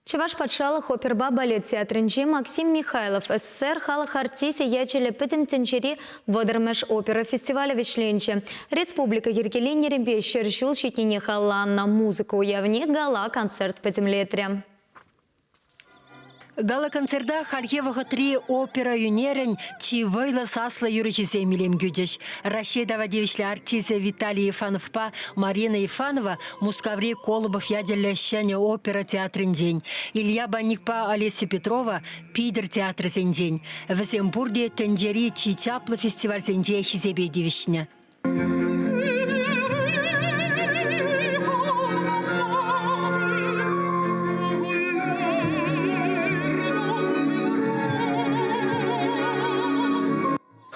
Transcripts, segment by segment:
Чӑваш патшалӑх оперӑпа балет театрӗнче Максим Михайлов СССР халӑх артисчӗ ячӗллӗ Пӗтӗм тӗнчери вӑтӑрмӗш опера фестивалӗ вӗҫленчӗ. Республика йӗркеленнӗренпе 100 ҫул ҫитнине халалланӑ музыка уявне гала-концерт пӗтӗмлетрӗ. Гала-концерта хальхи вӑхӑтри опера ӳнерӗн чи вӑйлӑ саслӑ юрӑҫисем илем кӳчӗҫ. Раҫҫей тава тивӗҫлӗ артисчӗ Виталий Ифановпа Марина Ифанова Мускаври Колобов ячӗллӗ ҫӗнӗ опера театрӗнчен, Илья Банникпа Олеся Петрова Питӗр театрӗсенчен. Вӗсем пурте тӗнчери чи чаплӑ фестивальсенче хисепе тивӗҫнӗ.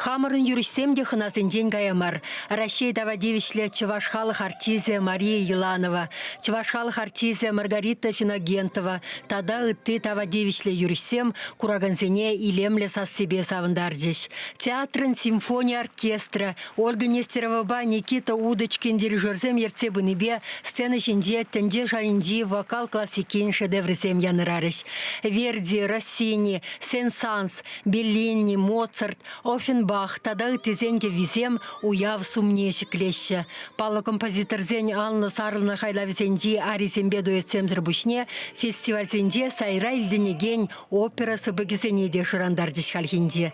Хамӑрӑн юрӑҫсем те хӑнасенчен кая мар. Раҫҫей тава тивӗҫлӗ чӑваш халӑх артисчӗ Мария Еланова, чӑваш халӑх артисчӗ Маргарита Финогентова тата ытти тава тивӗҫлӗ юрӑҫсем куракансене илемлӗ сассипе савӑнтарчӗҫ. Театрӑн симфони оркестрӗ Ольга Нестеровӑпа Никита Удочкин дирижерсем ертсе пынипе сцена ҫинче тӗнче шайӗнчи вокал классикин шедеврӗсем янӑрарӗҫ. Верди, Россини, Сен-Санс, Беллини, Моцарт, Оффенбах тата ыттисен кӗввисем уяв сумне ҫӗклеҫҫӗ. Паллӑ композиторсен анлӑ сарӑлнӑ хайлавӗсенчи арисемпе дуэтсемсӗр пуҫне фестивальсенче сайра илтӗнекен опера сыпӑкӗсене те шӑрантарчӗҫ хальхинче.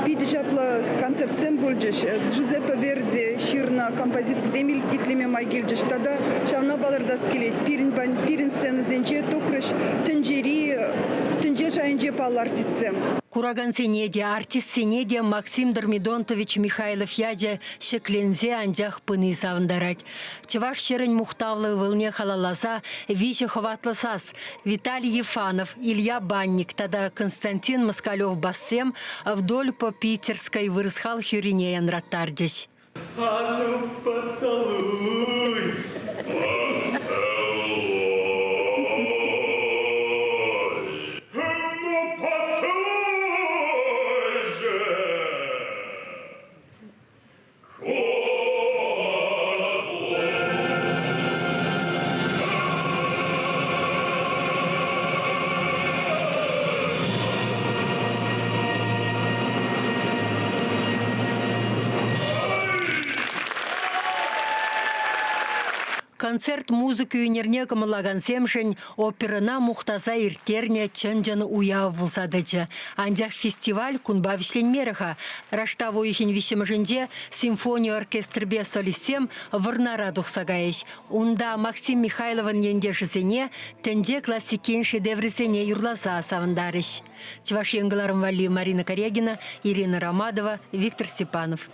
Питӗ чаплӑ концертсем пулчӗҫ. Джузеппе Верди ҫырнӑ композицисем итлеме май килчӗҫ. Тата ҫавна палӑртас килет, пирӗн, пирӗн сценӑсенче тухрӗҫ тӗнчери, тӗнче шайӗнче паллӑ артистсем. Куракансене те, артистсене те Максим Дормидонтович Михайлов ячӗ ҫӗкленсе анчах пыни савӑнтарать. Чӑваш ҫӗрӗн мухтавлӑ ывӑлне халалласа виҫӗ хӑватлӑ сас Виталий Ефанов, Илья Банник тата Константин Москалев бассем Вдоль по Питерской вырӑс халӑх юррине янраттарчӗҫ. А ну поцелуй! Поцелуй! Ну поцелуй же! Концерт музыка ӳнерне кӑмӑллакансемшӗн оперӑна мухтаса ирттернӗ чӑн-чӑн уяв пулса тӑчӗ. Анчах фестиваль кунпа вӗҫленмерӗ-ха. Раштав уйӑхӗн виҫҫӗмӗшӗнче симфони оркестрӗпе солистсем Вӑрнара тухса кайӗҫ. Унта Максим Михайловӑн ентешӗсене тӗнче классикин шедеврӗсене юрласа савӑнтарӗҫ. Чӑваш Ен кӑларӑм валли Марина Карягина, Ирина Ромадова, Виктор Степанов.